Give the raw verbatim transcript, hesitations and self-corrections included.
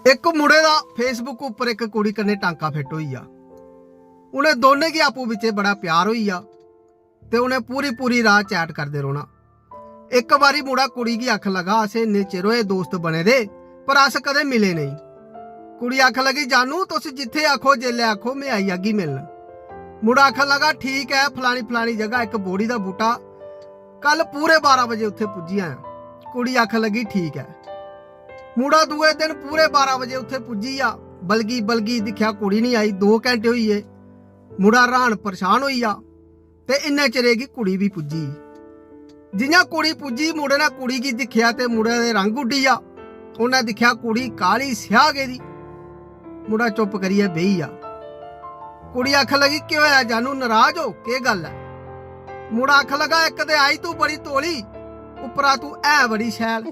इक मुड़े दा Facebook उप्पर इक कुड़ी कन्नै टांका फिट होई गेआ। उ'नें दोनें गी आपूं बिच्चें बड़ा प्यार होई गेआ ते उ'नें पूरी पूरी रात चैट करदे रौह्ना। इक बारी मुड़ा कुड़ी गी आखन लगा, "असें इन्ने चिर होए दोस्त बने दे, पर अस कदें मिले नेईं।" कुड़ी आखन लगी, "जानू, तुस जित्थै आखो, जेल्लै आखो, में आई जागी मिलन।" मुड़ा आखन लगा, "ठीक ऐ, फलानी फलानी जगह इक बोड़ी दा बूह्टा, कल पूरे बारां बजे उत्थै पुज्जी जायां।" कुड़ी आखन लगी, "ठीक ऐ।" मुड़ा दूए दिन पूरे बारां बजे उत्थै पुज्जी गेआ। बलगी बलगी दिक्खेआ, कुड़ी निं आई। दो घैंटे होई गे। मुड़ा र्हान परेशान होई गेआ ते इन्ने चिरे गी कुड़ी बी पुज्जी। जि'यां कुड़ी पुज्जी, मुड़े ने कुड़ी गी दिक्खेआ ते मुड़े दे रंग उड्डी गेआ। उन्नै दिक्खेआ, कुड़ी काली स्याह् गेदी। मुड़ा चुप करियै बेही गेआ। कुड़ी आखन लगी, "केह् होआ जानू, नराज ओ? केह् गल्ल ऐ?" मुड़ा आखन लगा, "इक ते आई तू बड़ी तौली, उप्परा तू है बड़ी शैल।"